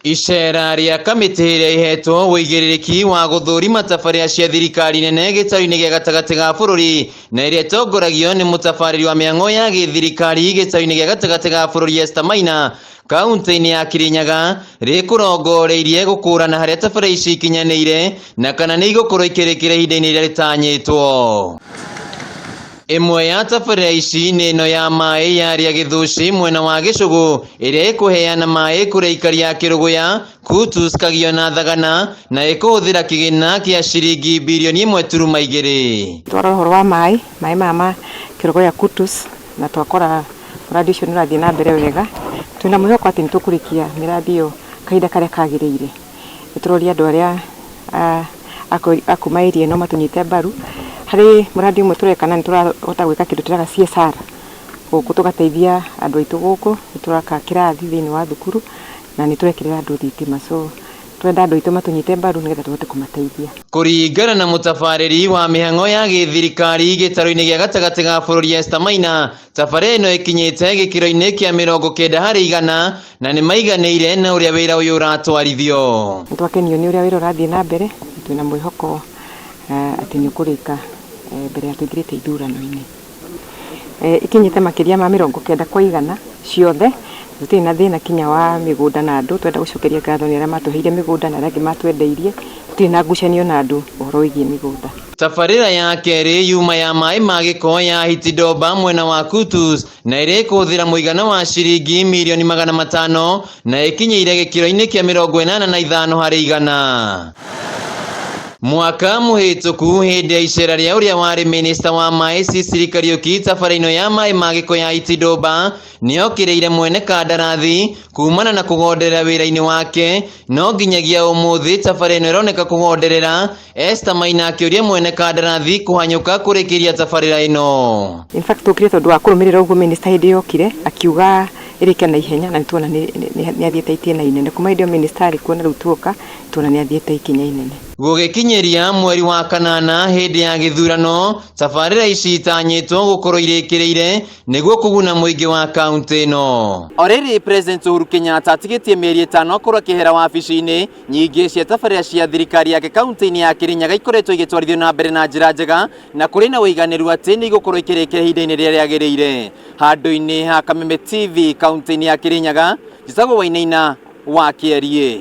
Icera rĩa kamĩtĩ ĩrĩa ĩhetwo ũigĩrĩrĩki wa gũthũrima tabarĩra cia thirikari nene gĩtarũ-inĩ gĩa gatagatĩ ga bũrũri na ĩrĩa ĩtongoragio nĩ mũtabarĩri wa mĩhang'o ya gĩthirikari gĩtarũ-inĩ gĩa gatagatĩ ga bũrũri Esther Maina kaunti-inĩ ya Kirinyaga rĩkũrongoreirie gũkũrana harĩa tabarĩra ici ikinyanĩire na kana nĩ igũkorwo ikĩrĩkĩra ihinda-inĩ rĩrĩa rĩtanyĩtwo. Ĩmwe ya tabarĩra ici nĩ ĩno ya maĩ ya Rĩa Gĩthũci mwena wa Gĩcũgũ ĩrĩa ĩkũheana maĩ kũrĩ aikari a Kĩrũgũya, Kutus, Kagio na Thagana na ĩkũhũthĩra kĩgĩna kĩa ciringi birioni 1.2. Twarora ũhoro wa maĩ, maĩ maya ma Kĩrũgũya Kutus na twakora mũradi ũcio nĩ ũrathiĩ na mbere wega. Twĩna mwĩhoko atĩ nĩ tũkũrĩkia mĩradi ĩyo kahinda karĩa kagĩrĩire. Nĩ tũroria andũ arĩa a kuma area ĩno matũnyite mbaru. Harĩ mũradi ũmwe tũreka na nĩ tũrahota gwĩka kĩndũ twĩtaga CSR gũkũ tũgateithia andũ aitũ gũkũ, nĩ tũraka kĩrathi thĩinĩ wa thukuru na nĩ tũrekĩrĩra andũ thitima. So tũrenda andũ aitũ matũnyite mbaru nĩgetha tũhote kũmateithia. Kũringana na mũtabarĩri wa mĩhang'o ya gĩthirikari gĩtarũ-inĩ gĩa gatagatĩ ga bũrũri Esther Maina, tabarĩra ĩno ĩkinyĩte gĩkĩro-inĩ kĩa 90% na nĩ maiganĩire na ũrĩa wĩra ũyũ ũratwarithio. Nĩ twakenio nĩ ũrĩa wĩra ũrathiĩ na mbere, twĩna mwĩhoko atĩ nĩ ũkũrĩka mbere ya tũingĩrĩte ithurano-inĩ. Ikinyĩte makĩria ma 90% ciothe, tũtirĩ na thĩna kinya wa mĩgũnda na andũ, twenda gũcokeria ngatho nĩ arĩa matũheire mĩgũnda na arĩa angĩ matwendeirie, tũtirĩ na ngucanio na andũ ũhoro wĩgiĩ mĩgũnda. Tabarĩra ya kerĩ yuma ya maĩ ma gĩko ya Hitidomba mwena wa Kutus na ĩrĩa ĩkũhũthĩra mũigana wa ciringi mirioni 500 na ĩkinyĩire gĩkĩro-inĩ kĩa 85%. Mwaka mũhĩtũku hĩndĩ ya icera rĩa ũrĩa warĩ minista wa maĩ Sicily Kariuki tabarĩra ĩno ya maĩ ma gĩko ya Itidomba nĩokĩrĩire mwene kandarathi kumana na kũgonderera wĩra-inĩ wake no nginyagia ũmũthĩ tabarĩra ĩno ĩroneka kũgonderera. Esther Maina akĩũria mwene kandarathi kũhanyũka kũrĩkĩria tabarĩra ĩno. In fact tũkire tondũ wa kũrũmĩrĩra ũguo minister hĩndĩ yokire akiuga ĩrĩke na ihenya na nĩtuona nĩ athiĩte itĩna inene kuma hĩndĩ ĩyo minister arĩ kuo na rĩu tuoka tuona nĩ athiĩte ikinya inene. Gũgĩkinyĩria mweri wa kanana hĩndĩ ya gĩthurano tabarĩra ici itanyĩtwo gũkorwo irĩkĩrĩire nĩguo kũguna mũingĩ wa kaunti ĩno. O rĩrĩ President Uhuru Kenyatta atigĩtie mĩeri 5 akorwo akĩehera wabici-inĩ, nyingĩ cia tabarĩra cia thirikari yake kaunti-inĩ ya Kirinyaga ikoretwo igĩtwarithio na mbere na njĩra njega na kũrĩ na ũiganĩru atĩ nĩ igũkorwo ikĩrĩkĩra ihinda-inĩ rĩrĩa rĩagĩrĩire. Handũ-inĩ ha Kameme TV kaunti-inĩ ya Kirinyaga, njĩtagwo Wainaina wa Kĩeriĩ.